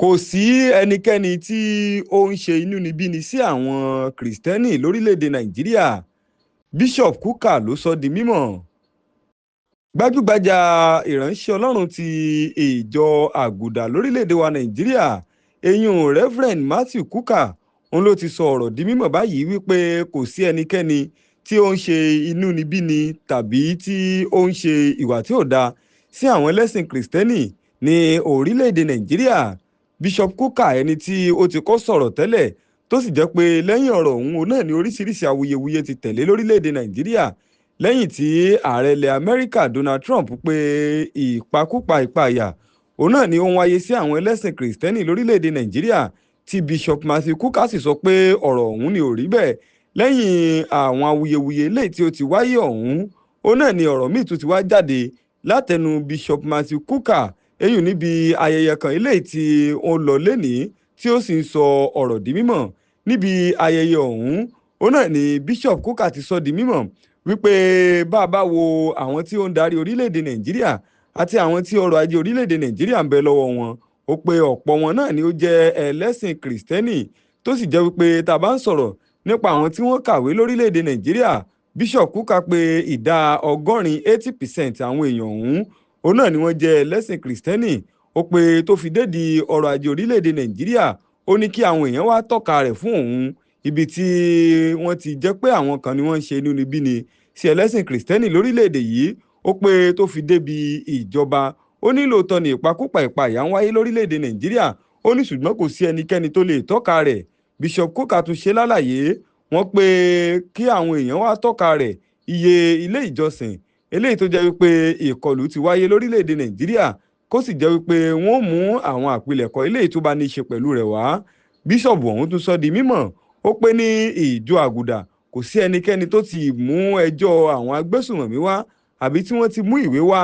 Kò sí ẹnikẹ́ni tí ó ń ṣe inúnibíni sí àwọn Kristẹni lórílẹ̀‐èdè Nàìjíríà, Bishop Kukah ló sọ di mímọ̀. Gbajúgbajà ìránṣẹ́ Ọlọ́run ti ìjọ Àgùdà lórílẹ̀‐èdè wa Nàìjíríà, eyín Reverend Matthew Kukah, òun ló ti sọ ọ̀rọ̀ di mímọ̀ báyìí wípé kò sí ẹnikẹ́ni tí ó ń ṣe inúnibíni tàbí tí ó ń ṣe ìwà tí ò dáa sí àwọn ẹlẹ́sìn Kristẹni ní orílẹ̀‐èdè Nàìjíríà. Bishop Kukah, ẹni tí ó ti kọ́ sọ̀rọ̀ tẹ́lẹ̀, tó sì jẹ́ pé lẹ́yìn ọ̀rọ̀ ọ̀hún òun náà ni oríṣiríṣi awuyewuye ti tẹ̀lé lórílẹ̀‐èdè Nàìjíríà lẹ́yìn tí ààrẹ ilẹ̀ Amẹ́ríkà Donald Trump pé ìpakúpa ìpayà òun náà ni ó ń wáyé sí àwọn ẹlẹ́sìn Kristẹni lórílẹ̀‐èdè Nàìjíríà, tí Bishop Matthew Kukah sì sọ pé ọ̀rọ̀ ọ̀hún ni ò rí bẹ́ẹ̀. Lẹ́yìn àwọn awuyewuye léyìí tí ó ti wáyé ọ̀hún, òun náà ni ọ̀rọ̀ míì tún ti wá jáde látẹnu Bishop Matthew Kukah, eyín níbi ayẹyẹ kan eléyìí tí ó ń lọ lénìí, tí ó sì ń sọ ọ̀rọ̀ di mímọ̀. Níbi ayẹyẹ ọ̀hún, òun náà ni Bishop Kukah ti sọ di mímọ̀ wípé bá a bá wo àwọn tí ó ń darí orílẹ̀-èdè Nàìjíríà àti àwọn tí ọrọ̀ ajé orílẹ̀-èdè Nàìjíríà ń bẹ lọ́wọ́ wọn, ó pé ọ̀pọ̀ wọn náà ni ó jẹ́ ẹlẹ́sìn Kristẹni, tó sì jẹ́ wípé tá a bá ń sọ̀rọ̀ nípa àwọn tí wọ́n kàwé lórílẹ̀-èdè Nàìjíríà, Bishop Kukah pé ìdá 80, 80% àwọn èèyàn ọ̀hún òun náà ni wọ́n jẹ́ ẹlẹ́sìn Kristẹni. Ó pé tó fi dédi ọrọ̀ ajé orílẹ̀-èdè Nàìjíríà, ó ní kí àwọn èèyàn wá tọ́ka rẹ̀ fún òun ibi tí wọ́n ti jẹ́ pé àwọn kan ni wọ́n ń ṣe inúnibíni sí ẹlẹ́sìn Kristẹni lórílẹ̀-èdè yìí. Ó pé tó fi débi ìjọba, ó ní lóòótọ́ ni ìpakúpa ìpayà ń wáyé lórílẹ̀-èdè Nàìjíríà, ó ní ṣùgbọ́n kò sí ẹnikẹ́ni tó lè tọ́ka rẹ̀. Bishop Kukah tún ṣe lálàyé wọ́n pé kí àwọn èèyàn wá tọ́ka rẹ̀ iye ilé ìjọsìn eléyìí tó jẹ́ wípé ìkọlù ti wáyé lórílẹ̀‐èdè Nàìjíríà, kó sì jẹ́ wípé wọ́n mú àwọn àpilẹ̀kọ eléyìí tó bá ní í ṣe pẹ̀lú rẹ̀ wá. Bíṣọ̀bù ọ̀hún tún sọ di mímọ̀, ó pé ní ìjọ Àgùdà kò sí ẹnikẹ́ni tó ti mú ẹjọ́ àwọn agbésùnmọ̀mí wá àbí tí wọ́n ti mú ìwé wá,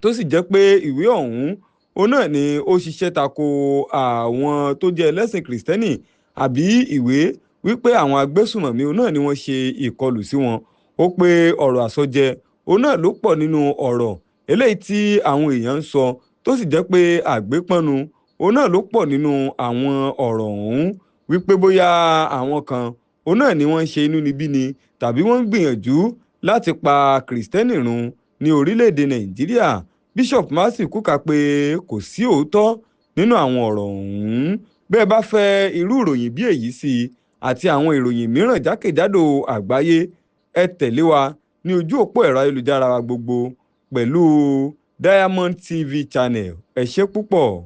tó sì jẹ́ pé ìwé ọ̀hún òun náà ni ó ṣiṣẹ́ tako àwọn tó jẹ́ ẹlẹ́sìn Kristẹni, àbí ìwé wípé àwọn agbésùnmọ̀mí òun náà ni wọ́n ṣe ìkọlù sí wọn. Ó pé ọ̀rọ̀ àsọjẹ òun náà ló pọ̀ nínú ọ̀rọ̀ eléyìí tí àwọn èèyàn ń sọ, tó sì jẹ́ pé àgbépọ́nnu òun náà ló pọ̀ nínú àwọn ọ̀rọ̀ ọ̀hún, wípé bóyá àwọn kan òun náà ni wọ́n ń ṣe inúnibíni tàbí wọ́n ń gbìyànjú láti pa Kristẹni run ní orílẹ̀-èdè Nàìjíríà. Bishop Matthew Kukah pé kò sí òótọ́ nínú àwọn ọ̀rọ̀ ọ̀hún. Bẹ́ẹ̀ bá fẹ́ irú ìròyìn bí èyí sí àti àwọn ìròyìn mìíràn jákèjádò àgbáyé, ẹ tẹ̀lé wa ní ojú òpó ẹ̀rọ ayélujára wa gbogbo pẹ̀lú Diamond TV Channel. Ẹ ṣé púpọ̀.